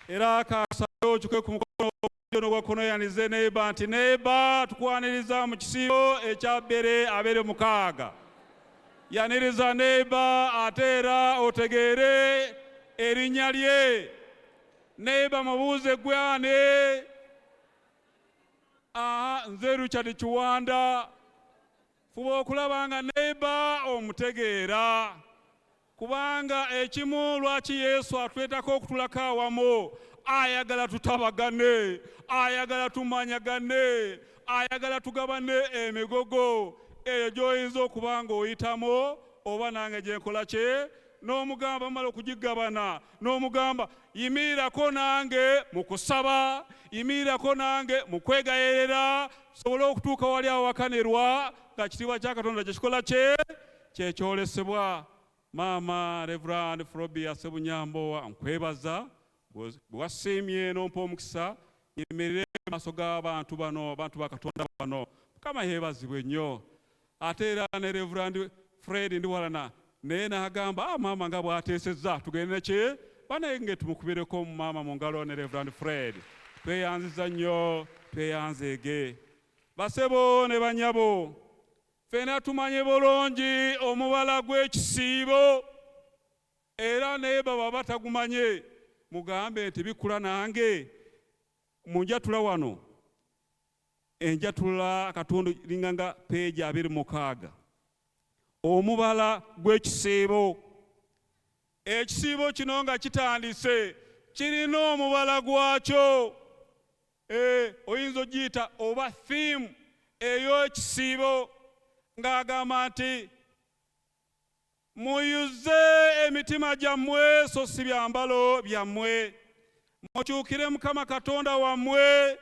Era kasabe okyuke ku mukono ogwa n'ogwa kkono oyanirize neighbor nti neighbor, tukwaniriza mu kisiibo ekya 2026. Yaniriza neighbor ate era otegeere erinnya lye. Neighbor mubuuze, "Gwe ani?" "Aha, nze Richard Kiwanda." Fuba okulaba nga neighbor omutegeera, kubanga ekimu lwaki Yesu atwetako okutulako awamu, ayagala tutabagane, ayagala tumanyagane, ayagala tugabane emigogo eyo gy'oyinza okuba ng'oyitamu oba nange gye nkola kye. N'omugamba, mala okugigabana n'omugamba, "Yimirirako nange mu kusaba, yimirirako nange mu kwegayerera," sobole okutuuka wali awakanirwa nga kitiibwa kya Katonda kye kikola kye kyekyolesebwa. Maama Reverand Frobia Sebunyambo, nkwebaza bwe wasiimye n'ompa omukisa nyimirire mu maaso g'abantu bano, abantu ba Katonda bano. Mukama yeebazibwe nnyo. Ate era ne Reverand Fred Ndiwalana naye n'agamba, "Ah, maama nga bw'ateesezza tugende neki banaye." Tumukubireko mu maama mu ngalo ne Reverand Fred. Tweyanziza nnyo, tweyanzeege. Basebo ne banyabo, ffena tumanye bulungi omubala gw'ekisiibo, era naye baba batagumanye mugambe nti bikula nange mu njatula wano, enjatula akatundu linga nga page 26, omubala gw'ekisiibo. Ekisiibo kino nga kitandise kirina omubala gwakyo. Oyinza ogiyita oba theme ey'ekisiibo, ng'agamba nti muyuze emitima gyammwe so si byambalo byammwe, mukyukire Mukama Katonda wammwe,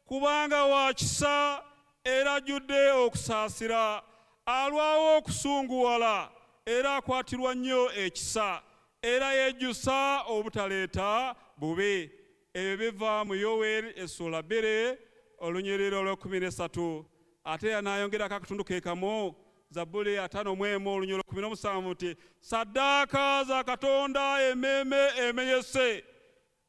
kubanga wa kisa era ajjudde okusaasira, alwawo okusunguwala era akwatirwa nnyo ekisa, era yejjusa obutaleeta bubi. Ebyo biva mu Yoweri essuula 2 olunyiriri olw'e13. Ate era n'ayongerako akatundu ke kamu, Zabbuli 51 olunyiriri olw'e17 nti saddaaka za Katonda emmeeme emenyese,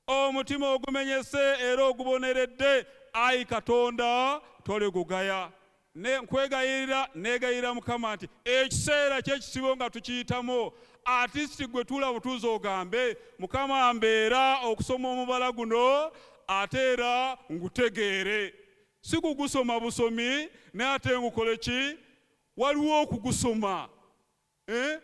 omutima ogumenyese era oguboneredde, ayi Katonda, toligugaya. Ne nkwegayirira, neegayirira Mukama nti ekiseera ky'ekisibo nga tukiyitamu, at least gwe tuula butuuzi ogambe, "Mukama, mbeera okusoma omubala guno ate era ngutegeere, si kugusoma busomi naye ate ngukole ki?" Waliwo okugusoma,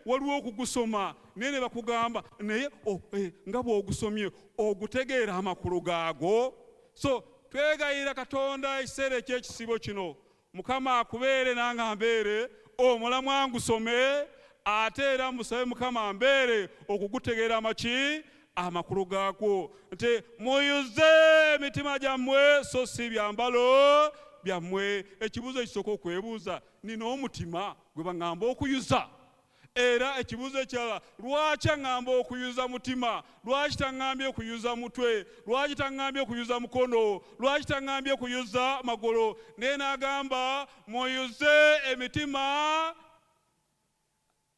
waliwo okugusoma naye ne bakugamba naye, oh, nga bw'ogusomye ogutegeera amakulu gaago? So twegayirira Katonda ekiseera eky'ekisibo kino, Mukama akubeere nange ambeere, omulamwa ngusome ate era musabe Mukama mbeere okugutegeera amaki amakulu gaakwo, nti muyuze emitima gyammwe so si byambalo byammwe. Ekibuuzo ekisooka okwebuuza, nina omutima gwe baŋŋamba okuyuza? Era ekibuuzo ekirala, lwaki aŋŋamba okuyuza mutima? Lwaki taŋŋambye okuyuza mutwe? Lwaki taŋŋambye okuyuza mukono? Lwaki taŋŋambye okuyuza magulu? Naye n'agamba muyuze emitima,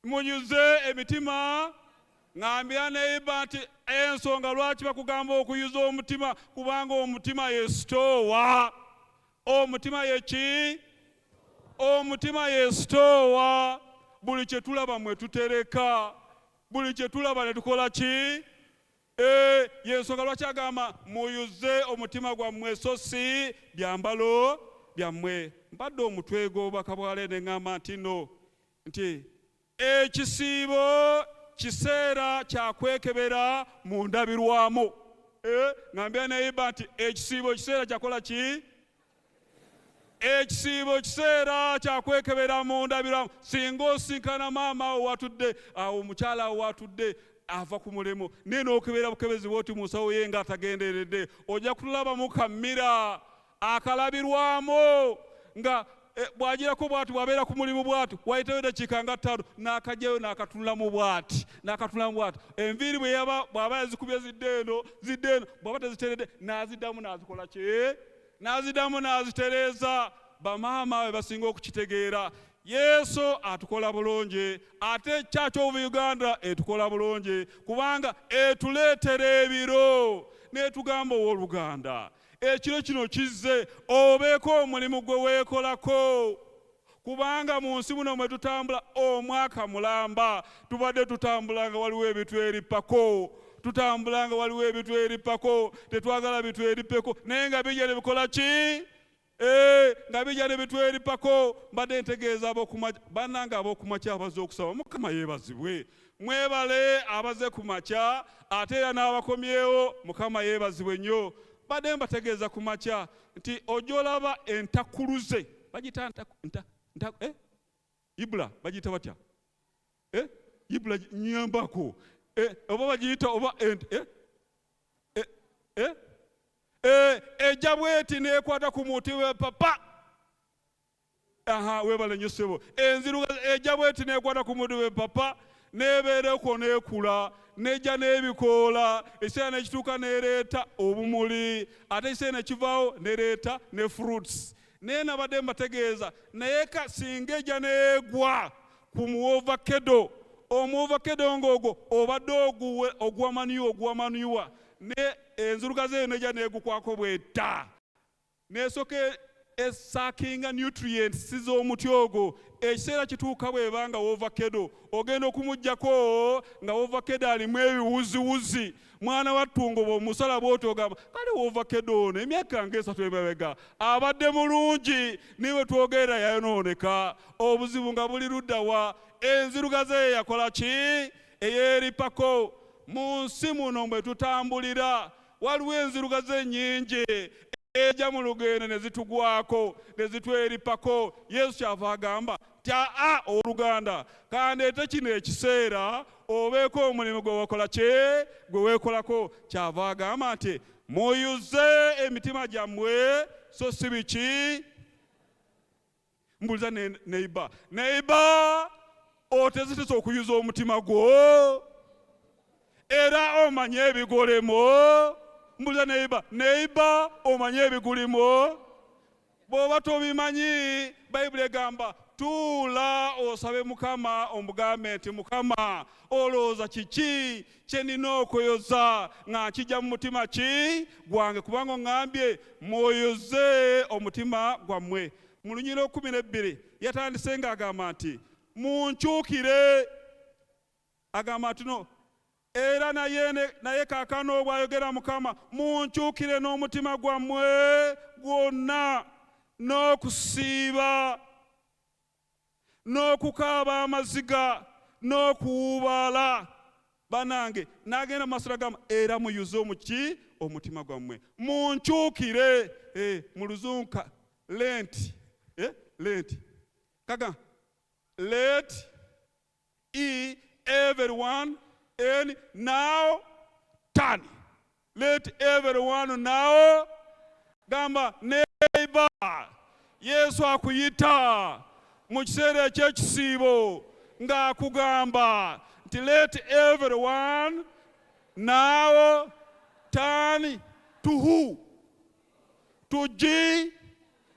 muyuze emitima. Ŋŋambira neighbor nti ensonga lwaki bakugamba okuyuza omutima, kubanga omutima ye store. Omutima ye ki? Omutima ye store. Buli kye tulaba mwe tutereka, buli kye tulaba ne tukola ki? Yensonga lwaki agamba muyuze omutima gwammwe so si byambalo byammwe. Mbadde omutwe gw'obubaka bwa leero ne ŋŋamba nti no nti ekisiibo kiseera kya kwekebera mu ndabirwamu. Ŋŋambira neighbor nti ekisiibo kiseera kyakola ki? Ekisiibo kiseera kyakwekebera mu ndabirwamu. Singa osinkana maama awo watudde awo, omukyala awo watudde ava ku mulimu, naye n'okebera bukebezi bwoti mu nsawo ye ng'atagenderedde, ojja kutulabamu kamira akalabirwamu nga bw'agirako bw'ati, bw'abeera ku mulimu bw'ati, wayitayo eddakiika nga 5 n'akajjayo n'akatunulamu bw'ati, n'akatunulamu bw'ati. Enviiri bwe yaba bw'aba yazikubye zidde eno, zidde eno, bw'aba teziteredde n'aziddamu n'azikola ki, n'aziddamu n'azitereeza. Bamaama be basinga okukitegeera. Yesu atukola bulungi, ate Church of Uganda etukola bulungi kubanga etuleetera ebiro n'etugamba, owooluganda, ekiro kino kizze obeeko omulimu gwe weekolako, kubanga mu nsi muno mwe tutambula omwaka mulamba tubadde tutambula nga waliwo ebitweripako, tutambula nga waliwo ebitweripako. Tetwagala bitweripeko, naye nga bijja ne bikola ki? Nga bijja ne bitweripako. Mbadde ntegeeza ab'okumakya, bannange ab'okumakya abazze okusaba, Mukama yeebazibwe, mwebale abaze ku makya, ate era n'abakomyewo, Mukama yeebazibwe nnyo. Mbadde mbategeeza ku makya nti ojja olaba entakuluze, bagiyita nta, ibula bagiyita batya? Ibula nyambako, oba bagiyita oba ejja bweti neekwata ku muti we papa. Aha, weebale nnyo ssebo. Enziruga ejja bweti neekwata ku muti we papa, neebeereko, neekula, nejja n'ebikoola, ekiseera nekituuka neereeta obumuli, ate ekiseera nekivaawo nereeta ne fruits. Naye nabadde mbategeeza, naye ka singa ejja neegwa ku muwovakedo, omuwovakedo ng'ogwo obadde oguwa manure, oguwa manure, ne enzirugaze eyo nejja neegukwako bwetta, nesooka esuckinga nutrients z'omuti ogwo. Ekiseera kituuka bw'eba nga wovakedo ogenda okumugjako nga wovakedo alimu ebiwuziwuzi. Mwana wa ttungo, bw'omusala bw'oti ogamba, kale wovakedo ono emyaka nga 3 emabega abadde mulungi, niwe twogerera yayonooneka. Obuzibu nga buli ludda wa? Enzirugaze ye yakola ki? Eyeeripako. Mu nsi muno mwe tutambulira waliwo enzirugaze ennyingi ejja mu lugendo ne zitugwako ne zitweripako. Yesu kyava agamba nti, aa, owooluganda, kandeete kino ekiseera obeeko omulimu gwe wakola ki, gwe weekolako. Kyava agamba nti muyuze emitima gyammwe so si biki. Mbuliza neighbour, neighbour, otezetese okuyuza omutima gwo era omanye ebigolemo? Mbuliza neighbour, neighbour, omanye ebigulimu? Bw'oba tobimanyi, Bayibuli egamba tuula osabe Mukama, omugambe nti, Mukama, olowooza kiki kye nina okweyoza nga nkijja mu mutima ki gwange? Kubanga oŋŋambye mwoyoze omutima gwammwe. Mu lunyiriri 12 yatandise ng'agamba nti munkyukire. Agamba nti no era naye naye kaakano bw'ayogera Mukama, munkyukire n'omutima gwammwe gwonna n'okusiiba n'okukaaba amaziga n'okuwubaala. Banange, n'agenda mu maaso n'agamba era muyuze omuki omutima gwammwe, munkyukire. Mu luzunka lent, lent kaga let e everyone and now turn, let everyone now. Gamba neighbor, Yesu akuyita mu kiseera eky'ekisiibo ng'akugamba nti let everyone now turn to who? To G.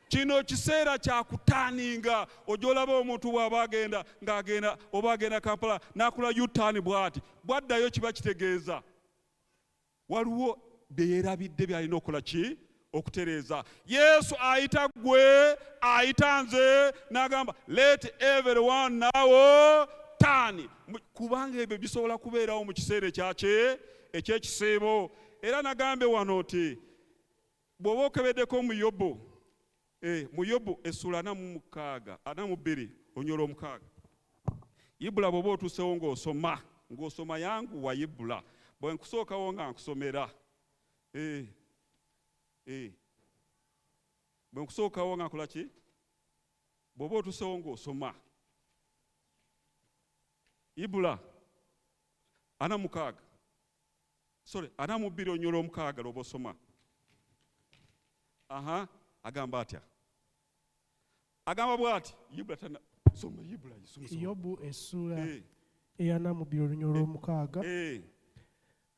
Kino kiseera kya kuturninga. Ojja olaba omuntu bw'aba agenda ng'agenda oba agenda Kampala n'akola U-turn bw'ati, bw'addayo kiba kitegeeza waliwo bye yeerabidde by'alina okukola ki? Okutereeza. Yesu ayita ggwe, ayita nze, n'agamba let everyone now turn, kubanga ebyo bisobola kubeerawo mu kiseera ekyaki ekyekisiibo. Era nagambe wano nti bw'oba okebeddeko mu Yobu, mu Yobu essula 46, 42 onyola omukaaga, Ibula, bw'oba otuusewo ng'osoma, ng'osoma yanguwa. Ibula, bwe nkusookawo nga nkusomera, bwe nkusookawo nga nkola ki, bw'oba otuusewo ng'osoma Ibula 46, sorry, 42 onyola omukaaga, lwoba osoma. Aha, agamba atya? Agamba bw'ati Ibula tana soma Ibula, soma, soma. Yobu essuula eya 42 olunya olw'omukaaga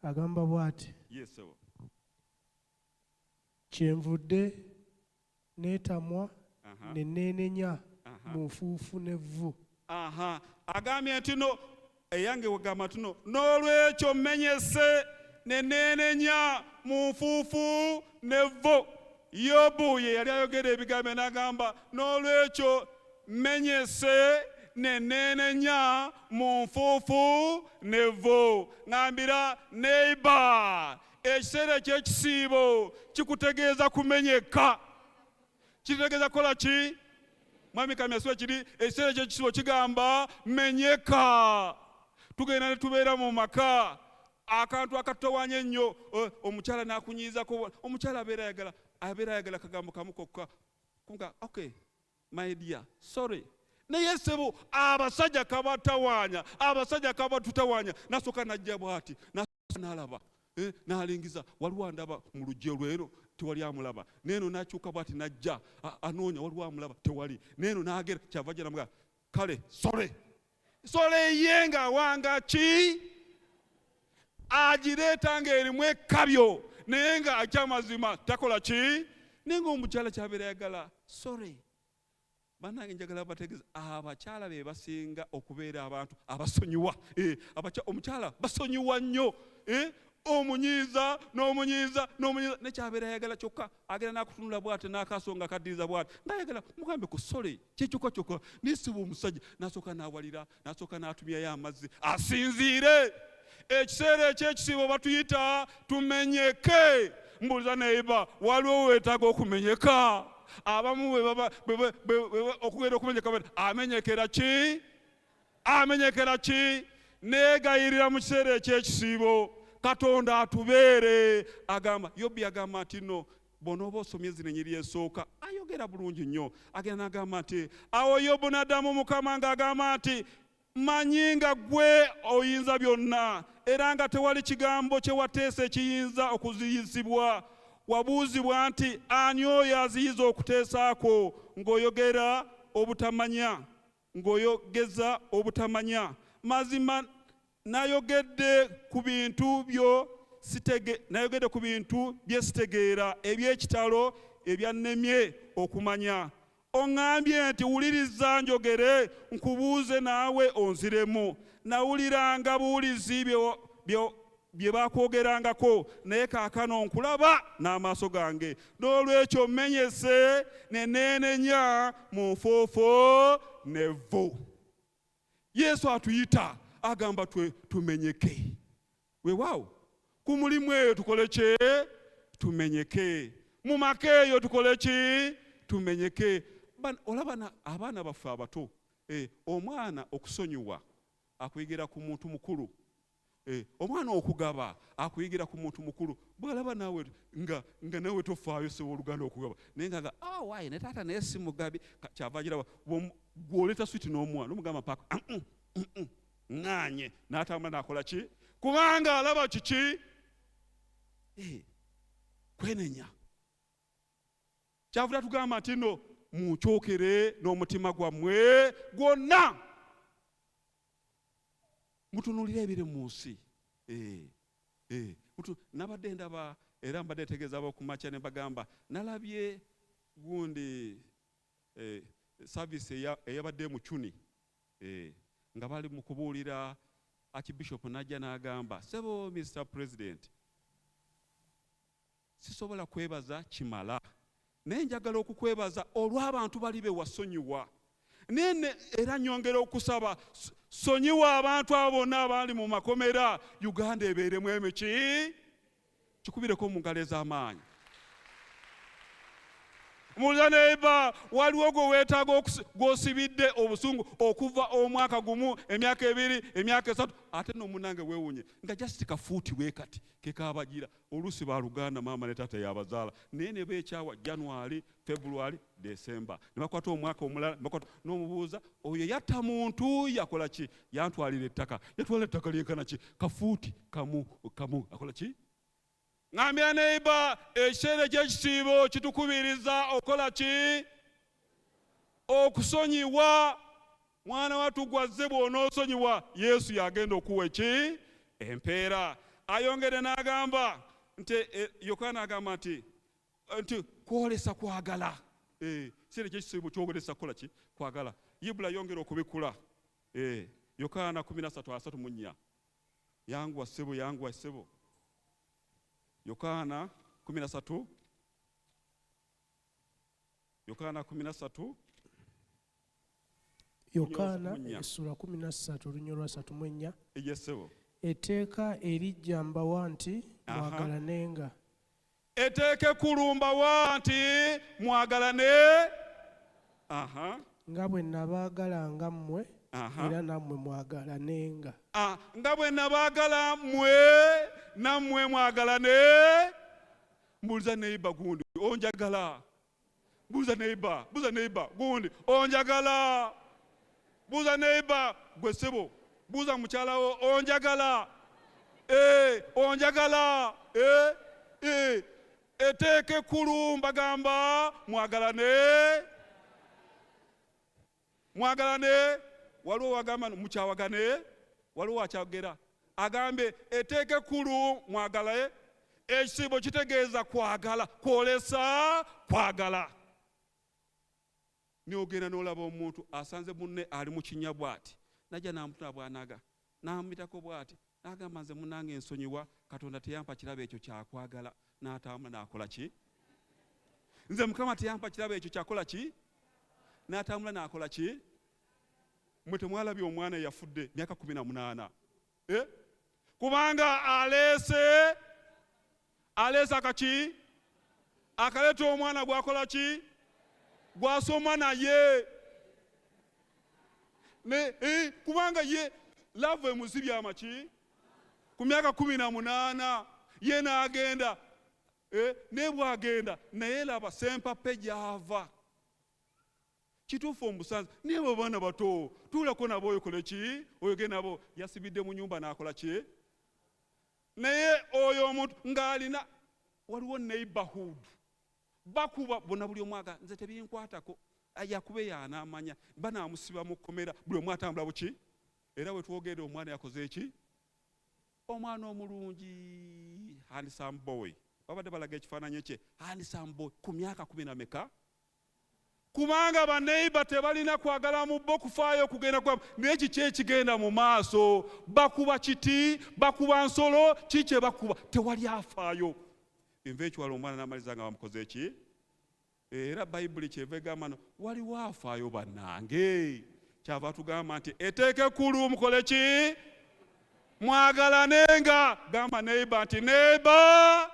agamba bw'ati: Yes, sir. Kyenvudde neetamwa ne neenenya. Mu nfuufu n'evvu. Aha, agambye nti no eyange wegamba nti no n'olwekyo mmenyese ne neenenya mu nfuufu n'evvu. Yobu ye yali ayogera ebigambo n'agamba n'olwekyo mmenyese ne neenenya mu nfuufu n'evvu. Ŋambira neighbor, ekiseera eky'ekisiibo kikutegeeza kumenyeka. Kitegeeza kukola ki? Mwami Kamyasiwe kiri ekiseera eky'ekisiibo kigamba menyeka. Tugenda ne tubeera mu maka akantu akatutawaanya ennyo, omukyala n'akunyiizako. Omukyala abeera ayagala kagambo kamu kokka kunga, "Okay, my dear, sorry." Naye ssebo abasajja kabatawaanya, abasajja kabatutawaanya. Nasooka najja bw'ati n'alaba, n'alingiza waliwo andaba mu luggi olwero, tewali amulaba. Neeno n'akyuka bw'ati najja anoonya waliwo amulaba, tewali. Neeno n'agera kyava ajja namugaa, "Kale, sorry." Sorry ye ng'awanga ki agireeta ng'erimu ekkabyo, naye nga akyamazima takola ki, naye ng'omukyala kyabeera ayagala sorry. Bannange, njagala bategeeza abakyala be basinga okubeera abantu abasonyiwa. Omukyala basonyiwa nnyo. Omunyiiza n'omunyiiza n'omunyiiza, nekyabeera ayagala kyokka agenda n'akutunula bw'ati n'akaaso nga kaddiriza bw'ati ng'ayagala mugambe ku sorry kyekyokka kyokka. Nesiba omusajja n'asooka n'awalira, n'asooka n'atumyayo amazzi asinziire. Ekiseera ekyekisiibo batuyita tumenyeke. Mbuuliza neighbor, waliwo weetaaga okumenyeka? Abamu bwe baba okugenda okumenyeka amenyekera ki? Amenyekera ki? Neegayirira mu kiseera ekyekisiibo Katonda atubeere. Agamba Yobu, agamba nti nno bw'onooba osomye zino enyiri esooka, ayogera bulungi nnyo. Agenda n'agamba nti awo Yobu n'addamu Mukama ng'agamba nti, "Manyi nga ggwe oyinza byonna, era nga tewali kigambo kye wateesa ekiyinza okuziyizibwa. Wabuuzibwa nti, 'Ani oyo aziyiza okuteesaako?' Ng'oyogera obutamanya, ng'oyogeza obutamanya. Mazima nayogedde ku bintu byo sitege, nayogedde ku bintu bye sitegeera, eby'ekitalo ebyannemye okumanya. Oŋŋambye nti, 'Wuliriza njogere, nkubuuze naawe onziremu.' Nawuliranga buwulizi bye bakwogerangako, naye kaakano nkulaba n'amaaso gange. N'olwekyo mmenyese ne neenenya mu nfuufu n'evvu." Yesu atuyita, agamba twe tumenyeke. Weewaawo ku mulimu eyo tukole ki? Tumenyeke. Mu maka eyo tukole ki? Tumenyeke. Olaba abaana baffe abato, omwana okusonyiwa akuyigira ku muntu mukulu. Omwana okugaba akuyigira ku muntu mukulu. Bw'alaba naawe nga naawe tofaayo sebo oluganda okugaba, naye nga oh, waayi ne taata naye si mugabi. Kyava giraba gw'oleeta switi n'omuwa n'omugamba mpaako, ŋŋaanye, n'atambula n'akola ki? Kubanga alaba kiki? Kwenenya. Kyavula tugamba nti nno munkyokere n'omutima gwammwe gwonna, mutunuulire ebiri mu nsi. Nabadde ndaba era mbadde ntegeeza ab'okumakya ne mbagamba nalabye gundi service eyabadde mu Cuni, nga bali mu kubuulira. Archbishop n'ajja n'agamba, "Ssebo Mr President, sisobola kwebaza kimala, naye njagala okukwebaza olw'abantu bali be wasonyiwa. Naye era nyongera okusaba sonyiwa abantu abo bonna abali mu makomera, Uganda ebeeremu emiki." Kikubireko mu ngalo ez'amaanyi. Muliza neighbor, waliwo gwe weetaaga gw'osibidde obusungu okuva omwaka gumu, emyaka 2, emyaka 3. Ate n'omunange weewunye nga just kafuuti bwe kati kekabagira. Oluusi baluganda, maama ne taata yabazaala, naye ne beekyawa January, February, December, ne bakwata omwaka omulala ne bakwata. N'omubuuza oyo yatta muntu, yakola ki? Yantwalira ettaka. Yatwala ettaka lyenkana ki? Kafuuti kamu kamu. Akola ki? Ŋambira neighbor, ekiseera ekyekisiibo kitukubiriza okukola ki? Okusonyiwa. Mwana wattu gwazze, bw'onoosonyiwa Yesu yagenda okuwa eki? Empeera. Ayongere n'agamba nti Yokaana agamba nti kwolesa kwagala. Kiseera eky'ekisiibo kyogolesa kukola ki? Kwagala. Ibula yongera okubikkula. Eh, Yokaana 13:34. Yanguwa ssebo, yanguwa ssebo. Yokaana 13, Yokaana 13. Yokaana essula 13 olunyiriri lwa 34. Yes ssebo. Etteeka eriggya mbawa nti mwagalanenga. Etteeka ekkulu mbawa nti mwagalane. Aha. Nga bwe nabaagala nga mmwe, era nammwe mwagalanenga. Ah, nga bwe nabaagala mmwe, nammwe mwagalane. Mbuuliza neighbor gundi, onjagala? Buuza neighbor, buuza neighbor gundi, onjagala? Buuza neighbor gwe ssebo, buuza mukyala wo, onjagala? Eh, onjagala? Eh, eh. Etteeka ekkulu mbagamba mwagalane. Mwagalane. Waliwo wagamba mukyawagane, waliwo akyogera agambye etteeka ekkulu mwagale. Ekisiibo kitegeeza kwagala, kwolesa kwagala. N'ogenda n'olaba omuntu asanze munne ali mu kinnya bw'ati, n'ajja n'amutuna bw'anaga, n'amumitako bw'ati, n'agamba nze munnange nsonyiwa, Katonda teyampa kirabo ekyo kya kwagala, n'atambula n'akola ki? Nze Mukama teyampa kirabo ekyo kyakola ki? N'atambula n'akola ki? Mwe temwalabye omwana eyafudde myaka 18? Eh? Kubanga aleese aleese akaki akaleeta omwana gwakola ki gwasoma naye ne eh, kubanga ye love emuzibye amaki ku myaka 18 ye n'agenda eh, naye bwagenda naye laba sempape gyava. Kituufu omusanze naye abo baana bato tuulako nabo oyokole ki oyoge nabo yasibidde mu nyumba n'akola ki naye oyo omuntu ng'alina waliwo neighborhood bakuba bona buli omu aga nze tebinkwatako yakube yaanaamanya banaamusiba mu kkomera buli omu atambula buki era we twogerera omwana yakoze eki omwana omulungi handsome boy babadde balaga ekifaananyi kye handsome boy ku myaka kumi na meka Kubanga ba neighbor tebalina kwagala mu bo kufaayo kugenda kwa naye kiki ekigenda mu maaso bakuba kiti bakuba nsolo ki kye bakuba tewali afaayo eventually omwana n'amaliza nga bamukoze ki era bayibuli kyeva egamba no waliwo afaayo bannange kyava tugamba nti eteeka ekkulu mukole ki mwagalanenga gamba neighbor nti neighbor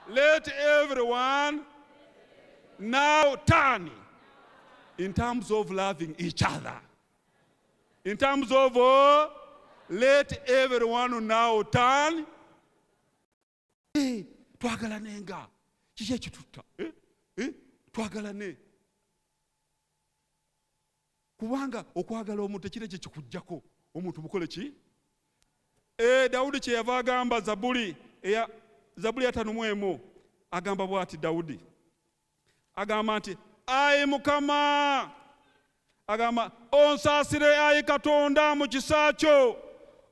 let everyone now turn in terms of loving each other in terms of oh, let everyone now turn eh, twagalanenga kiki ekitutta eh, eh, twagalane Kubanga okwagala omuntu tekirina kye kikuggyako, omuntu mukole ki? E, Dawudi kye yava agamba Zabbuli eya Zabbuli 51 agamba bw'ati Dawudi agamba nti ayi Mukama agamba onsaasire ayi Katonda mu kisa kyo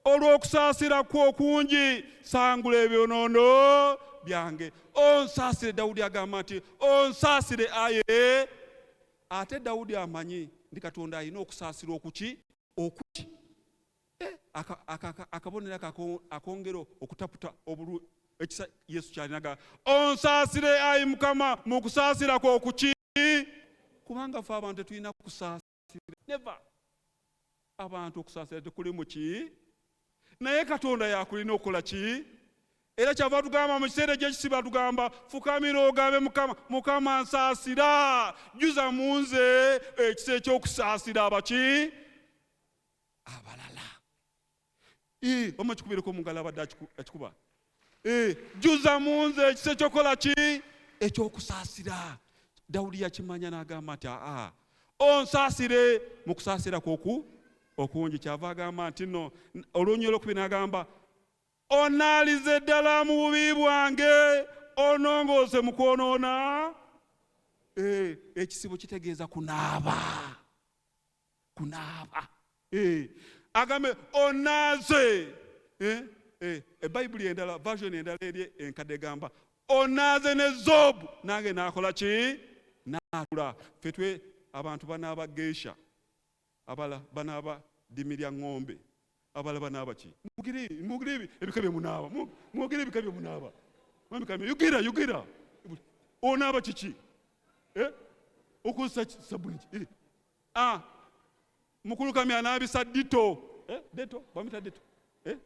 olw'okusaasira kwo okungi sangula ebyonoono byange onsaasire Dawudi agamba nti onsaasire aye Ate Dawudi amanyi nti Katonda alina okusaasira okuki? Okuki? Eh, akabonero ako akongera okutaputa obulu ekisa Yesu kyalina ga onsaasire ayi Mukama mu kusaasira kwo okuki? Kubanga ffe abantu tetulina kusaasira. Never. Abantu okusaasira tekuli mu ki? Naye Katonda yakulina okukola ki? Era kyava atugamba mu kiseera eky'ekisibo atugamba fukamira ogambe Mukama, Mukama nsaasira, jjuza mu nze ekisa eky'okusaasira abaki abalala. Omu akikubireko mu ngalo abadde akikuba. Jjuza mu nze ekisa eky'okukola ki? Eky'okusaasira. Dawudi yakimanya n'agamba nti aa onsaasire mu kusaasira kwoku okungi. Kyava agamba nti nno olunyiriri olwokubiri n'agamba Onnaalize ddala mu bubi bwange, onongoose mu kwonoona. Eh, ekisibo kitegeeza kunaaba, kunaaba. Eh, agambe onaaze. Eh, eh, Bayibuli endala, version endala eri enkadde egamba onaaze ne zobu, nange naakola ki? N'atula ffe twe abantu banaaba geisha, abala banaaba ddimi lya ŋŋombe, abala banaaba ki? Mwogere, mwogere ebika bye munaaba. Mwogere ebika bye munaaba. Mwami Kamya, yogera, yogera. Onaaba kiki? Eh? Okozesa sabuni ki? Eh. Ah, mukulu Kamya anaabisa Dettol. Eh? Dettol? Bamuyita Dettol. Eh?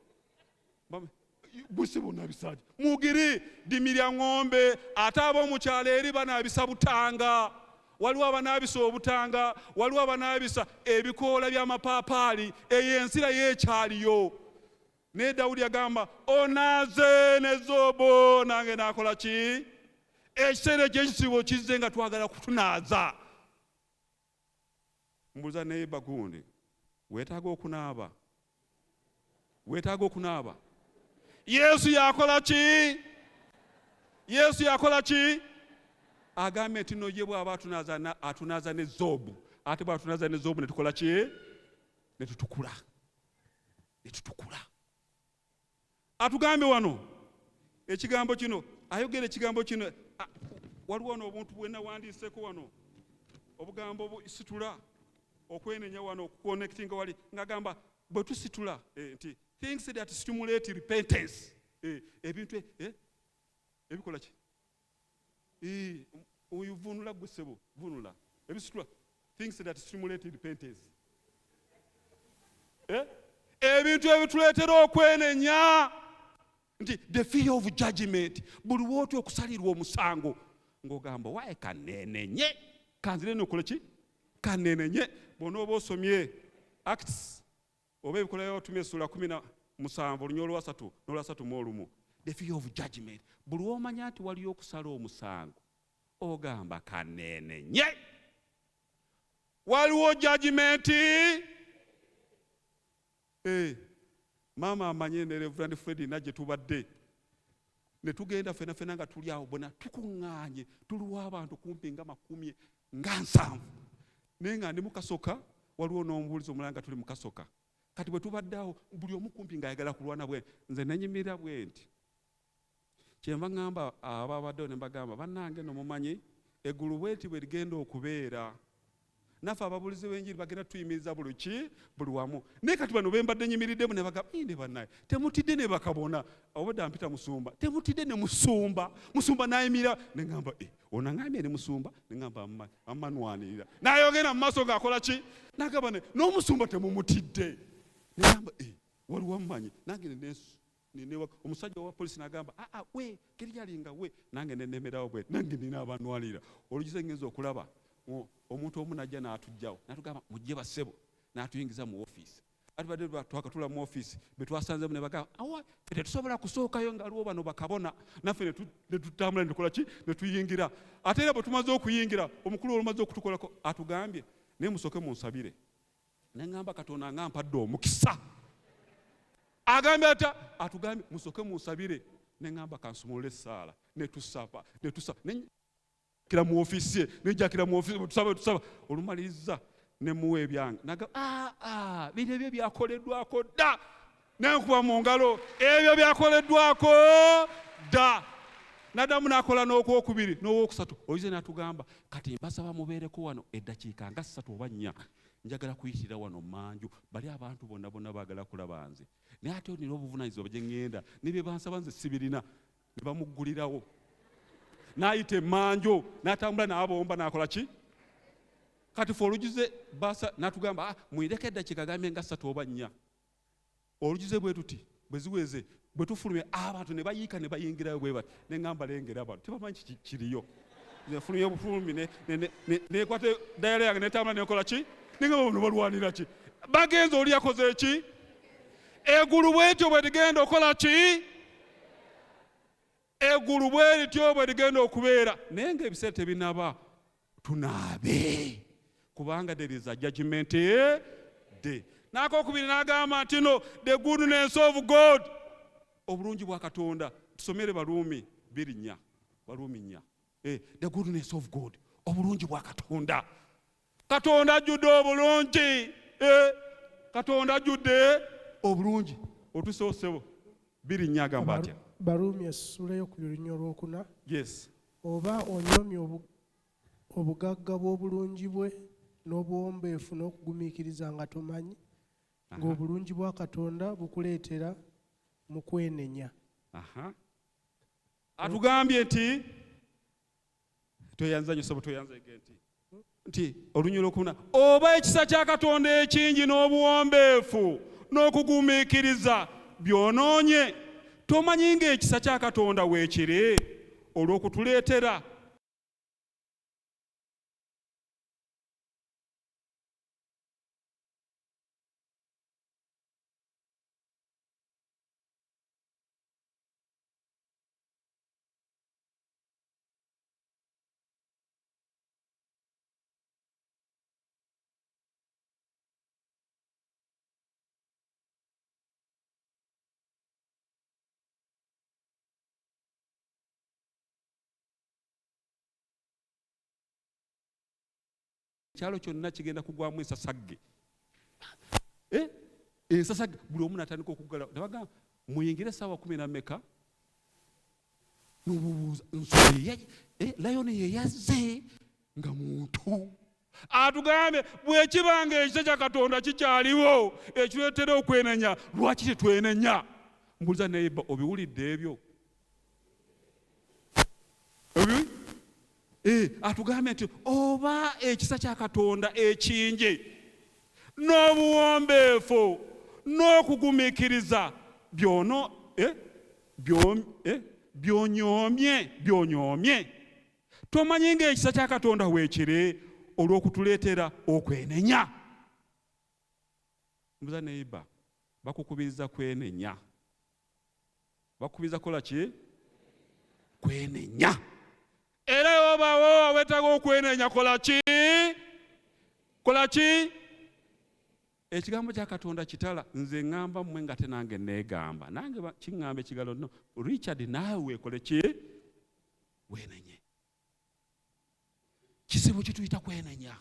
Bwese bonaabisa ki? Mwogere ddimi lya ŋŋombe. Ate ab'omukyalo eri banaabisa butanga. Waliwo abanaabisa obutanga, waliwo abanaabisa ebikoola by'amapaapaali. Eyo ensi nayo ekyaliyo. Naye Dawudi yagamba, onaaze ne zoobo, nange naakola ki? Ekiseera eky'ekisiibo kizze nga twagala kutunaaza. Mbuuza naye bagundi, weetaaga okunaaba? Weetaaga okunaaba? Yesu yakola ki? Yesu yakola ki? Agambye nti no ye bw'aba atunaaza atunaaza ne zoobu, ate bw'atunaaza ne zoobu ne tukola ki? Ne tutukula, ne tutukula. Atugambye wano ekigambo kino, ayogera ekigambo kino. Waliwo wano obuntu bwe nawandiiseko wano, obugambo busitula okwenenya wano, okuconnectinga wali, ng'agamba bwe tusitula nti things that stimulate repentance, ebintu ebikola ki? Oyo vunula gwe ssebo, vunula ebisitula things that stimulate repentance. Ebintu ebituleetera okwenenya, nti the fear of judgment, buli wootya okusalirwa omusango ng'ogamba waaye kaneenenye, kanzire nokole ki, kaneenenye. Bw'onooba osomye Acts oba Ebikolwa by'Abatume essula 17 olunya olwasatu n'olwasatu mu olumu, the fear of judgment, buli w'omanya nti waliyo okusala omusango ogamba kaneenenye, waliwo judgment. Maama amanye ne Reverend Fred najje tubadde ne tugenda fena fena nga tuli awo bonna tukuŋŋaanye, tuliwo abantu kumpi nga 70, naye nga ndi mukasoka, waliwo n'omubuulizi omulala nga tuli mukasoka. Kati bwe tubadde awo buli omu kumpi ng'ayagala kulwana bwe nze nenyimirira bwe nti, kyenva ŋŋamba ababaddewo ne mbagamba, bannange no mumanyi eggulu bweti bwe ligenda okubeera, naffe ababuulizi b'enjiri bagenda tuyimiriza buli ki buli wamu. Naye kati bano bembadde nyimiriddemu ne bagamba, ne bannaye temutidde ne bakabona, obadde ampita musumba, temutidde ne musumba, musumba n'ayimirira. Ne ŋŋamba, ono aŋŋambye ne musumba, ne ŋŋamba amanwanirira, n'ayogera mu maaso ng'akola ki, n'agamba n'omusumba temumutidde. Ne ŋŋamba, waliwo amumanyi, nange omusajja wa polisi n'agamba, aa we keryalinga we, nange nenemerawo bwe nange nina abanwanirira. Olugize ngenza okulaba omuntu omu najja n'atugjawo n'atugamba mujje bassebo, n'atuyingiza mu ofiisi. Atubadde twakatula mu ofiisi be twasanzemu ne bagamba, awa ffe tetusobola kusookayo nga aliwo bano bakabona, naffe ne tutambula ne tukola ki, ne tuyingira. Ate era bwe tumaze okuyingira, omukulu olumaze okutukolako atugambye, naye musooke munsabire. Ne ŋŋamba Katonda nga mpadde omukisa, agambye atya? Atugambye musooke munsabire. Ne ŋŋamba kansumulule essaala, ne tusaba, ne tusaba, ne kira mu ofiisi ye, nejakira mu ofiisi, tusaba, tusaba, olumaliriza ne muwa ebyange, naga bino ebyo byakoleddwako dda, nenkuba mu ngalo, ebyo byakoleddwako dda. Naddamu n'akola n'okwokubiri n'owokusatu. Oyize n'atugamba, kati mbasaba mubeereko wano eddakiika nga 3 oba 4, njagala kuyitira wano mmanju, bali abantu bonna bonna baagala kulaba nze, naye ate nina obuvunaanyizibwa gye ŋŋenda ne bye bansaba nze sibirina. Ne bamuggulirawo n'ayita emmanju n'atambula n'abomba n'akola ki. Kati fe olugize basa n'atugamba, mwireko eddakiika gambye nga 3 oba 4. Olugize bwe tuti bwe ziweze bwe tufulumye abantu ne bayiika ne bayingirayo bwe bati, ne ŋŋamba lengera abantu tebamanyi kiki kiriyo. Nze nfulumye obufulumi nekwata dayala yange netambula nekola ki, ne ŋŋamba bano balwanira ki, bagenze oli yakoze ki. Eggulu bwetyo bwe ligenda okola ki, eggulu bwe lityo bwe ligenda okubeera, naye ng'ebiseera tebinaba tunaabe, kubanga there is a judgment day. N'akokubiri n'agamba nti no the goodness of God, obulungi bwa Katonda. Tusomere Baruumi 2:4, Baruumi 4. The goodness of God, obulungi bwa Katonda. Katonda ajjudde obulungi. Katonda ajjudde obulungi. Otusewo ssebo. 2:4 agamba atya? Baruumi essula ey'okubiri olunya olwokuna. Yes. Oba onyoomye Obugagga bw'obulungi bwe n'obuwombeefu n'okugumiikiriza nga tomanyi, ng'obulungi bwa Katonda bukuleetera mu kwenenya. Atugambye nti tweyanza nnyo ssebo, tweyanzeege nti olunyiriri olwokuna, oba ekisa kya Katonda ekingi n'obuwombeefu n'okugumiikiriza byonoonye, tomanyi ng'ekisa kya Katonda weekiri olw'okutuleetera Ekyalo kyonna kigenda kugwamu ensasagge. Eh? Ensasagge buli omu natandika okuggala. Nabagamba muyingire essaawa kumi na mmeka? N'obubuuza nsolo eh, layoni ye yazze nga muntu. Atugambye bwe kiba nga ekisa kya Katonda kikyaliwo ekireetera okwenenya, lwaki tetwenenya? Mbuuza neighbor, obiwulidde ebyo? Eh, atugambye nti oba ekisa kya Katonda ekingi n'obuwombeefu n'okugumiikiriza byono eh, eh, byonyoomye byonyoomye, tomanyi ng'ekisa kya Katonda weekiri olw'okutuleetera okwenenya. Mbuza neighbor, bakukubiriza kwenenya? Bakukubiriza kukola ki? Kwenenya. Era obawo awetaaga okwenenya, kola ki? Kola ki? Ekigambo kya Katonda kitala. Nze ŋŋamba mmwe nga te nange neegamba, nange kiŋŋamba ekigalo no Richard, naawe weekole ki? Weenenye. Kizibu kituyita kwenenya.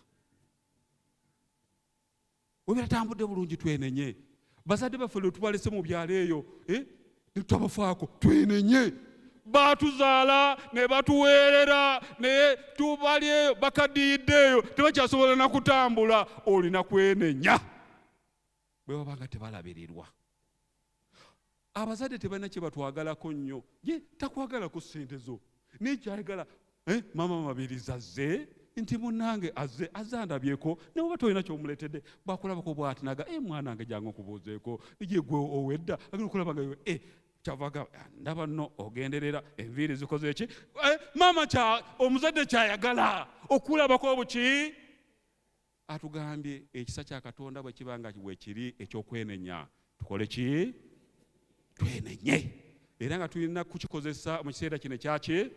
Webiratambudde bulungi, twenenye. Bazadde baffe lwe tubalese mu byalo eyo, eh, netutabafaako, twenenye. Batuzaala ne batuweerera, naye tubali eyo bakadiyidde eyo, tebakyasobola na kutambula. Olina kwenenya bwe baba nga tebalabirirwa. Abazadde tebalina kye batwagalako nnyo. Ye takwagalako ssente zo, naye kyayagala, eh, maama Mabirizi azze, nti munnange azze, azze andabyeko. Naye oba tolina kyomuleetedde, bwakulabako bwati naga, eh, mwana wange jangu nkubuuzeeko, ye gwe owedda agenda okulaba nga eh, kyava ah, ndaba nno ogenderera enviiri zikoze ki, eh, maama kya omuzadde kyayagala okulabako obuki. Atugambye ekisa kya Katonda bwe kiba nga bwekiri ekyokwenenya, tukole ki? Twenenye. Era nga tulina kukikozesa mu kiseera kino ekyaki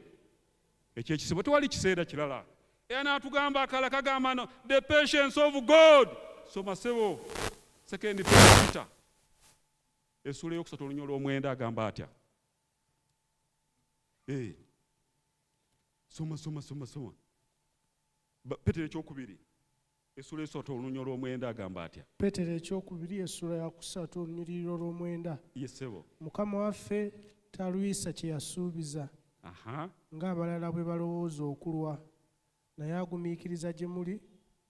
ekyekisibo, tewali kiseera kirala. Era n'atugamba akala kagamba no the patience of God. Soma sebo, Second Peter essuula eyokusatu olunyiriri olwomwenda, agamba atya? Eh. Soma, soma, soma, soma. Petero ekyokubiri essuula esatu olunyiriri olwomwenda, agamba atya? Peetero ekyokubiri essula ya kusatu olunyiriri olwomwenda. Ye ssebo. Mukama waffe talwisa kye yasuubiza, ng'abalala bwe balowooza okulwa, naye agumiikiriza gye muli,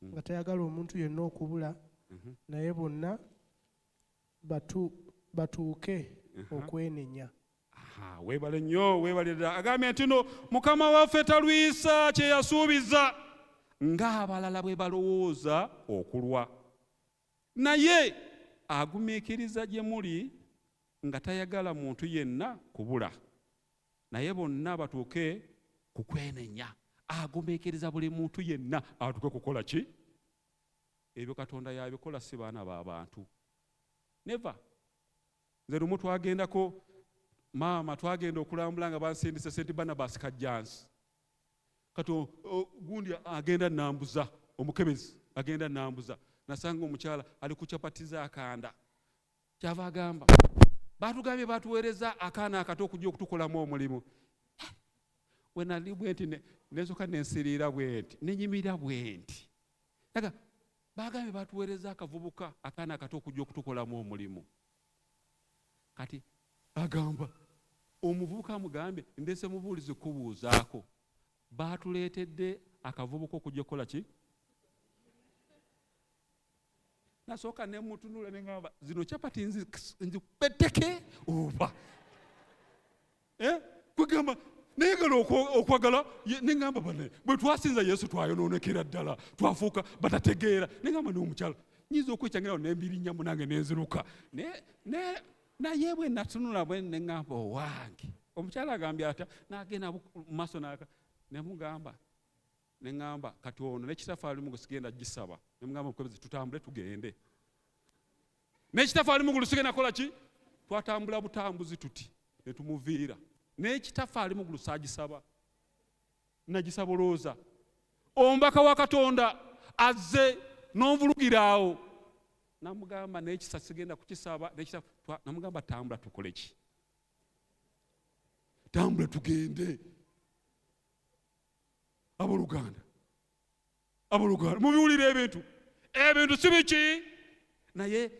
nga tayagala omuntu yenna okubula, naye bonna batuuke okwenenya. Aha, weebale nnyo, weebale ddala. Agambye nti no Mukama waffe talwisa kye yasuubiza ng'abalala bwe balowooza okulwa, naye agumiikiriza gye muli nga tayagala muntu yenna kubula, naye bonna batuuke ku kwenenya. Agumiikiriza buli muntu yenna atuuke kukola ki? Ebyo Katonda yabikola, si baana b'abantu. Never. Nze lumu twagendako maama, twagenda okulambula nga bansindise St Barnabas Kajjansi. Kati gundi agenda nambuza, omukebezi agenda nambuza, nasanga omukyala ali ku capati z'akanda. Kyava agamba, batugambye batuweereza akaana akato okujja okutukolamu omulimu. Wenali bwe nti nensooka nensiriira bwe nti, nenyimira bwe nti. Aga bagambye batuweereza akavubuka, akaana akato okujja okutukolamu omulimu. Kati agamba omuvubuka amugambye, ndese mubuulizi kubuuzaako, batuleetedde Akavubuka okujja okukola ki? Nasooka ne mutunula ne ŋŋamba, zino capati nzikubeteke oba? Kwegamba nayagala okwagala ne ŋŋamba bane bwe twasinza Yesu twayonoonekera ddala, twafuuka batategeera. Ne ŋŋamba n'omukyala nyinza okwekyangira ne mbirinnya munange ne nziruka. Naye bwe natunula bwe ne ŋŋamba owange omukyala agambye atya, n'agenda mu maaso ne mugamba ne ŋŋamba kati ono ne kitaffe ali mu sigenda gisaba. Ne mugamba mukwebezi tutambule tugende. Ne kitaffe ali mu ggulu sigenda kukola ki? Twatambula butambuzi tuti ne tumuviira. Ne kitaffe ali mu ggulu saagisaba. Nagisaba olowooza. Omubaka wa Katonda azze n'onvulugira awo. Namugamba n'ekisa sigenda kukisaba, n'ekisa namugamba tambula tukole ki? Tambula tugende. Abooluganda, abooluganda, mubiwulira ebintu. Ebintu si biki? Naye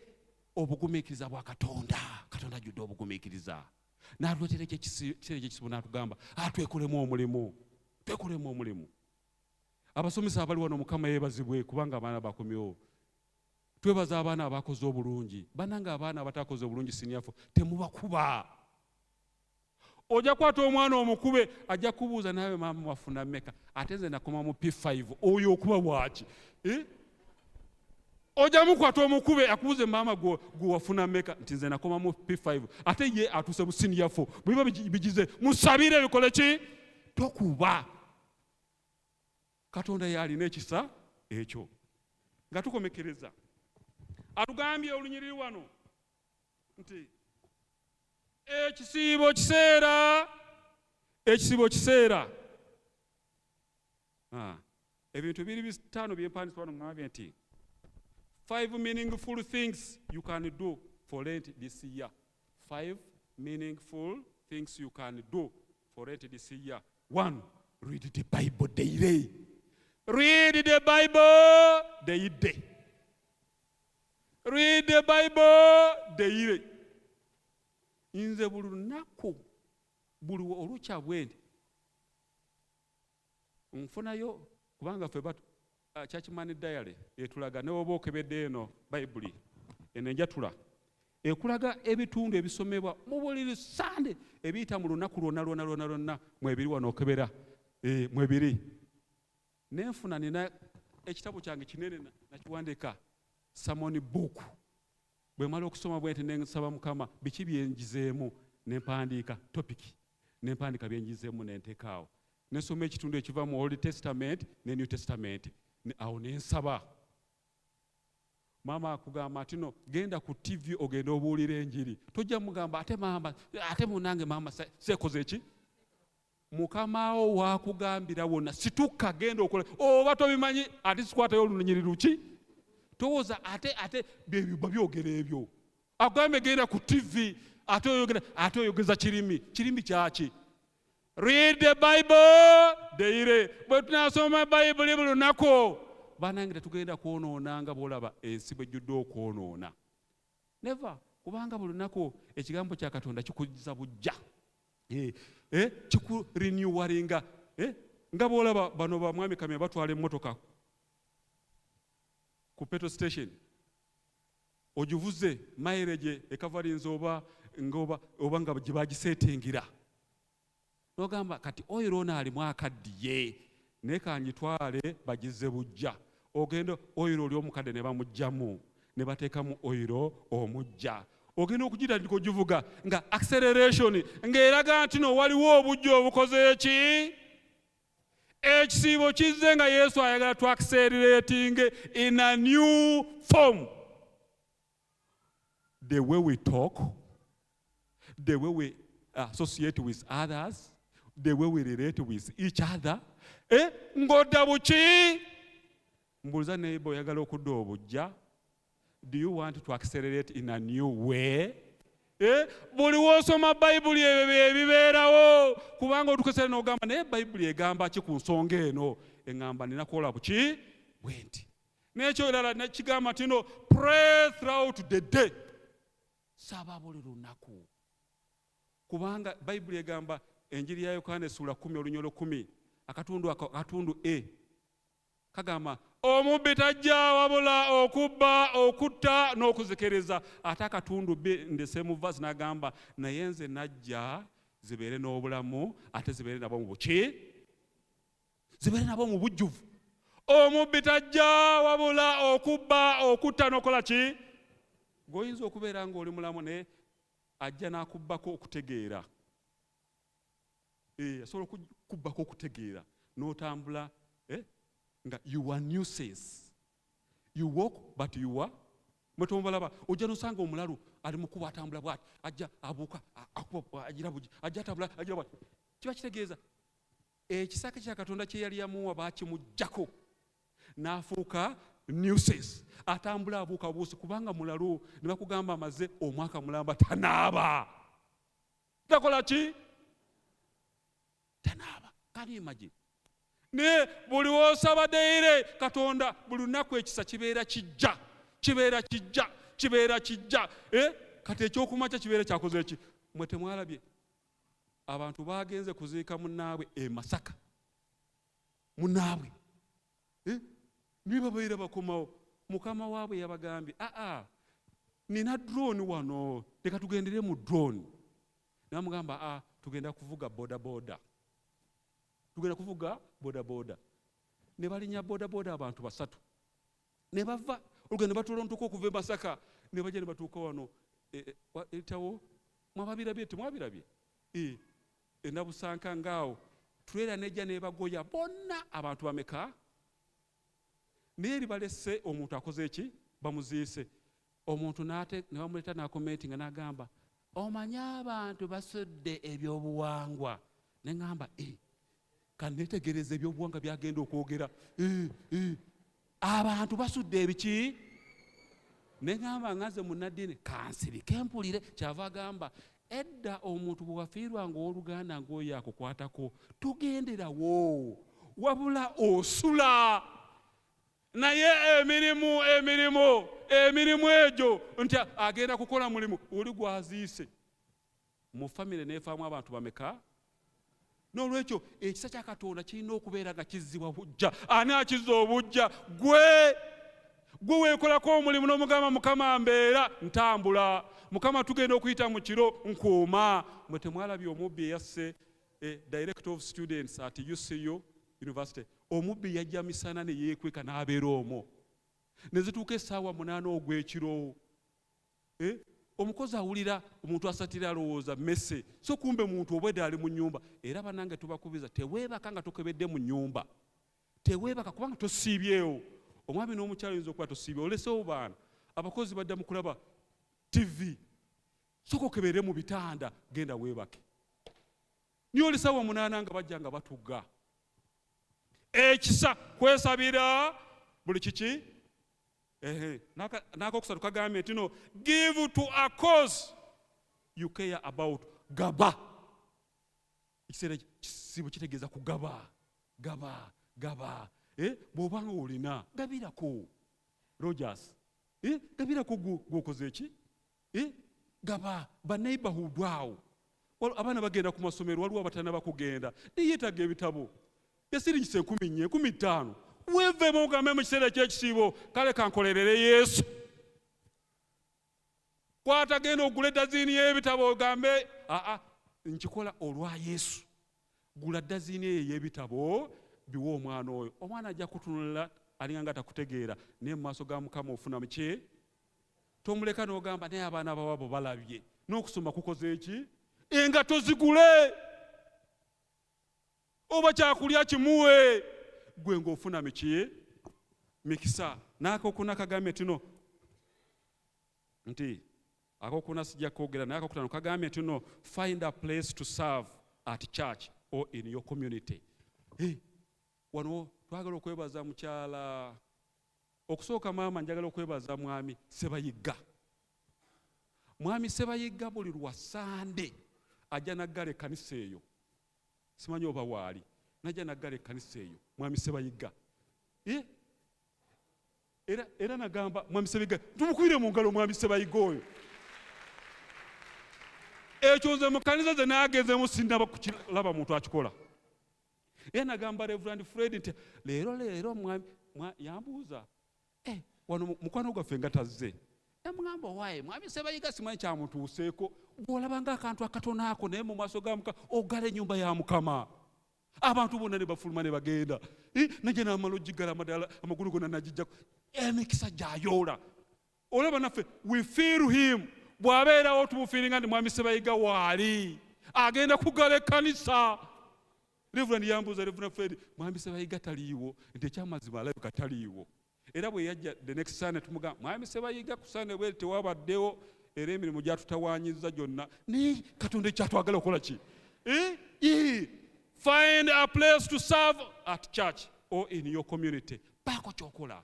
obugumiikiriza bwa Katonda, Katonda ajjudde obugumiikiriza. N'atuleetera ekiseera eky'ekisibo n'atugamba, twekolemu omulimu, twekolemu omulimu. Abasomesa abali wano Mukama yeebazibwe kubanga abaana bakomyewo. Twebaza abaana abakoze obulungi. Bannange abaana abatakoze obulungi senior four, temubakuba. Ojja kukwata omwana omukube, ajja kubuuza naawe maama wafuna mmeka? Ate nze nakoma mu P5, oyo okuba bwaki? Ojja mukwata omukube akubuuze maama gwe wafuna mmeka? Nti nze nakoma mu P5, ate ye atuuse mu senior 4. Bwe biba bigize, musabire bikole ki? Tokuba. Katonda yalina ekisa ekyo. Nga tukomekereza, atugambye olunyiriri wano nti ekisiibo kiseera, ekisiibo kiseera. Ebintu biri bitaano bye mpandiise wano ŋŋambye nti 5 meaningful things you can do for Lent this year. 5 meaningful things you can do for Lent this year. 1, read the Bible daily. Read the Bible daily. Read the Bible daily. Nze buli lunaku, buli olukya bwe nti nfunayo, kubanga ffe Churchman Diary etulaga ne woba okebedde eno Bayibuli eno enjatula ekulaga ebitundu ebisomebwa mu buli Sande ebiyita mu lunaku lwonna lwonna lwonna lwonna mwebiri wano okebera, mwebiri. Nenfuna nina ekitabo kyange kinene nakiwandiika sermon book. Bwe mala okusoma bwe nti ne nsaba Mukama biki bye njizeemu, ne mpandiika topic, ne mpandiika bye njizeemu ne nteeka awo. Ne nsoma ekitundu ekiva mu Old Testament ne New Testament, awo ne nsaba. Maama akugamba nti no genda ku TV ogende obuulire enjiri, tojja mugamba ate maama, ate munnange maama seekoze ki? Mukama wo waakugambira wonna situka genda okole, oba tobimanyi ate sikwatayo olunyiriri luki, towooza ate byebyo babyogera ebyo. Agambe genda ku TV ate oyogera, ate oyogeza kirimi, kirimi kyaki? Read the Bible daily. Bwe tunasoma Bayibuli buli lunaku, bannange tetugenda kwonoona nga bw'olaba ensi bw'ejjudde okwonoona. Never, kubanga buli lunaku ekigambo kya Katonda kikuzza buggya. Kikurenewinga. Nga bw'olaba bano ba Mwami Kamya batwala emmotoka ku petrol station, ogivuze mileage ekavalinze oba nga oba nga gye bagisetingira, n'ogamba kati oil ono alimu akaddiye, naye kangitwale bagizze buggya. Ogenda oil oli omukadde ne bamuggyamu ne bateekamu oil omuggya. Ogenda okugitandika ogivuga nga acceleration ng'eraga nti no waliwo obuggya obukoze ki? Ekisiibo kizze nga Yesu ayagala tu accelerating in a new form. The way we talk, the way we associate with others, the way we relate with each other. Ng'odda buki? Mbuuza neighbor, oyagala okudda obuggya? Do you want to accelerate in a new way? Buli w'osoma Bayibuli ebyo bye bibeerawo, kubanga otukesera n'ogamba naye Bayibuli egamba ki ku nsonga eno? Eŋŋamba nina kukola buki? Bwe nti. N'ekyo irala nekigamba nti no pray throughout the day. Saba buli lunaku. Kubanga Bayibuli egamba enjiri ya Yokaana essula 10 olunyolo 10 akatundu ako, akatundu A. Kagamba omubbi tajja wabula okubba, okutta n'okuzikiriza. Ate akatundu b ndese mu verse n'agamba, naye nze najja zibeere n'obulamu, ate zibeere nabo mu buki, zibeere nabo mu bujjuvu. Omubbi tajja wabula okubba, okutta n'okola ki? Gw'oyinza okubeera ng'oli mulamu, naye ajja n'akubbako okutegeera. Asobola okukubbako okutegeera n'otambula nga you are nuisance. You walk but you are mwe. Ojja nosanga omulalu ali mukuba, atambula bwati, ajja abuuka, akuba, agira bugi, ajja atambula, agira bwati. Kiba kitegeeza ekisaka kya Katonda kye yali yamuwa baakimuggyako, n'afuuka nuisance, atambula abuuka buusi kubanga mulalu. Ne bakugamba amaze omwaka mulamba tanaaba, takola ki, tanaaba. Can you imagine? Naye buli wosaba daily Katonda, buli lunaku ekisa kibeera kijja, kibeera kijja, kibeera kijja. Eh? Kati ekyokumakya kibeera kyakoze eki? Mwe temwalabye abantu bagenze kuziika munnaabwe e Masaka, munnaabwe, eh? Niye babeera bakomawo, mukama waabwe yabagambye, "Aa, nina drone wano, leka tugendere mu drone." Namugamba, "A, tugenda kuvuga boda boda, tugenda kuvuga boda boda." Ne balinya boda boda, abantu basatu, ne bava olugendo, ne batolontoka okuva e Masaka, ne bajja ne batuuka wano etawo. Mwababirabye? Temwabirabye? Enabusanka ngaawo trailer nejja nebagoya bonna. Abantu bameka? Naye eri balese omuntu akoze eki, bamuziise omuntu, n'ate ne bamuleeta n'akomenti nga n'agamba, "Omanyi abantu basudde ebyobuwangwa." Ne ŋŋamba, "E, kaneetegereza ebyobuwangwa byagenda okwogera." Eh, abantu basudde ebiki? Ne ŋŋamba nga nze munnaddiini, kansirike mpulire kyava agamba. Edda omuntu bwe wafiirwanga owooluganda ng'oyo akukwatako, togenderawo wabula osula. Naye emirimu, emirimu, emirimu egyo nti agenda kukola mulimu oli gwaziise mu famire, neefaamu abantu bameka? N'olwekyo ekisa kya Katonda kirina okubeera nga kizzibwa bujja. Ani akizza obujja? Gwe, gwe weekolako omulimu n'omugamba, "Mukama, mbeera ntambula. Mukama, tugenda okuyita mu kiro, nkuuma." Mwe temwalabye omubbi eyasse director of students at UCU University? Omubbi yajja misana ne yeekweka n'abeera omwo ne zituuka essaawa 8 ogw'ekiro. Eh, omukozi awulira omuntu asatira, alowooza mese, so kumbe muntu obwedde ali mu nnyumba. Era bannange, tubakubiza, teweebaka nga tokebedde mu nnyumba. Teweebaka kubanga tosiibyewo. Omwami n'omukyalo oyinza okuba tosiibye, olesewo baana, abakozi badda mu kulaba TV. Soka okebere mu bitanda, genda weebake. Niye oli saawa 8 nga bajja nga batuga. Ekisa kwesabira buli kiki. Ehe, n'akokusatu kagambye nti no, give to a cause you care about. Gaba. Ekiseera kisibo kitegeeza kugaba. Gaba, gaba. Eh, bw'oba nga olina, gabirako. Rogers, eh, gabirako gw'okoze eki? Eh, gaba ba neighborhood awo. Abaana bagenda ku masomero, waliwo abatanaba kugenda, naye yeetaaga ebitabo. Yasiringisa 4000, 5000. Weeveemu ogambe mu kiseera ekyekisiibo, "Kale kankolerere Yesu." Kwata, genda ogule daziini y'ebitabo, ogambe, "Aa, nkikola olwa Yesu." Gula daziini eyo ey'ebitabo, biwe omwana oyo. Omwana ajja kutunula alinga nga takutegeera, naye mu maaso ga Mukama ofuna muki? Tomuleka n'ogamba, "Naye abaana bawaabo balabye n'okusoma kukoze eki." Engato zigule oba kyakulya kimuwe, gwe ng'ofuna miki? Mikisa. N'akokuna kagambye nti no, nti akokuna sijja kwogera, naye akokutaano kagambye nti no, find a place to serve at church or in your community. Hey, wano twagala okwebaza mukyala okusooka, maama, njagala okwebaza mwami Sebayigga. Mwami Sebayigga buli lwa Sande ajja naggala ekkanisa eyo. Simanyi oba waali, najja naggala ekkanisa eyo, mwami Sebayigga. Eh? Era nagamba mwami Sebayigga, tumukubire mu ngalo mwami Sebayigga oyo. Ekyo nze mu kanisa ze nagenzemu sinnaba kukiraba muntu akikola. Era nagamba Reverend Fred nti leero, leero mwami Yambuuza, "Eh, wano mukwano gwaffe nga tazze?" Namugamba, "Owaaye, mwami Sebayiga simanyi kyamutuuseeko." Bw'olaba ng'akantu akatono ako, naye mu maaso ga Mukama ogala ennyumba ya Mukama, abantu bonna ne bafuluma ne bagenda. Eh, najja n'amala ogigala amadala, amagulu gonna nagijjako. Emikisa gyayoola. Olaba naffe we feel him. Bw'abeerawo tumufeelinga nti mwami Sebayiga waali agenda kugala ekkanisa. Reverend yambuuza, "Reverend Fred, mwami Sebayiga taliiwo?" Nti ekyamazima alabika taliiwo. Era bwe yajja the next Sunday, tumugamba, "Mwami Sebayiga, ku Sunday bweri tewabaddewo, era emirimu gyatutawaanyizza gyonna." Naye Katonda ekyatwagala okukola ki? Eh? Eh. Find a place to serve at church or in your community. Baako kyokola.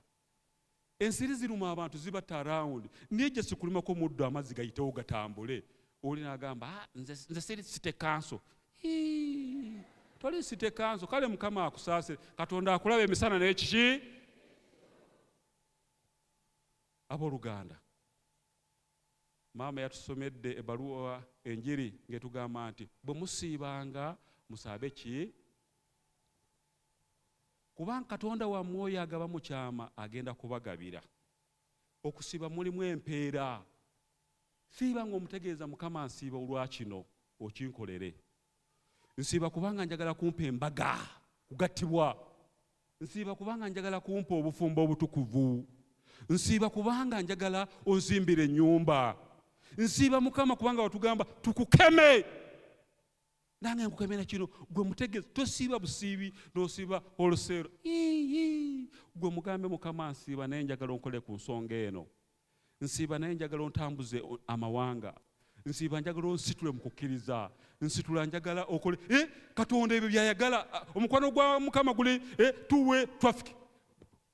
Ensiri ziruma abantu, zibatta around, naye gye sikulimako muddo, amazzi gayitewo gatambule. Oli n'agamba, "Ah, nze siri city council." Hii, toli city council. Kale Mukama akusaasire. Katonda akulaba emisana n'ekiki. Abooluganda, maama yatusomedde ebbaluwa, enjiri ng'etugamba nti bwe musiibanga musaabe ki? Kubanga Katonda wammwe oyo agaba mu kyama agenda kubagabira. Okusiiba mulimu empeera. Siiba ng'omutegeeza, "Mukama, nsiiba olwa kino okinkolere. Nsiiba kubanga njagala kumpa embaga, kugattibwa. Nsiiba kubanga njagala kumpa obufumbo obutukuvu. Nsiiba kubanga njagala onzimbira ennyumba. Nsiiba, Mukama, kubanga watugamba tukukeme, nange nkukemera kino." Gwe mutegeeza, tosiiba busiibi n'osiiba oluseero. Ii, gwe mugambe, "Mukama, nsiiba naye njagala onkole ku nsonga eno. Nsiiba naye njagala ontambuze amawanga. Nsiiba njagala onsitule mu kukkiriza. Nsitula, njagala okole." Eh, Katonda ebyo byayagala. Ah, omukwano gwa Mukama guli two-way traffic.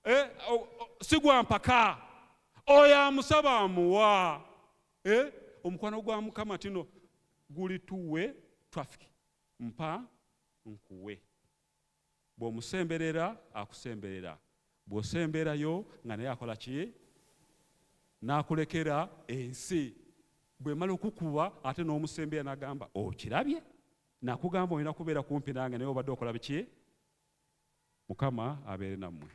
Eh, si gwa mpaka. Oyo amusaba amuwa. Eh, omukwano gwa Mukama tino guli two-way traffic, mpa nkuwe. Bw'omusemberera akusemberera, bw'osemberayo nga naye akola ki? N'akulekera ensi. Bwemala okukuba ate n'omusembera n'agamba, "Okirabye, nakugamba olina kubeera kumpi nange, naye obadde okola biki?" Mukama abeere nammwe.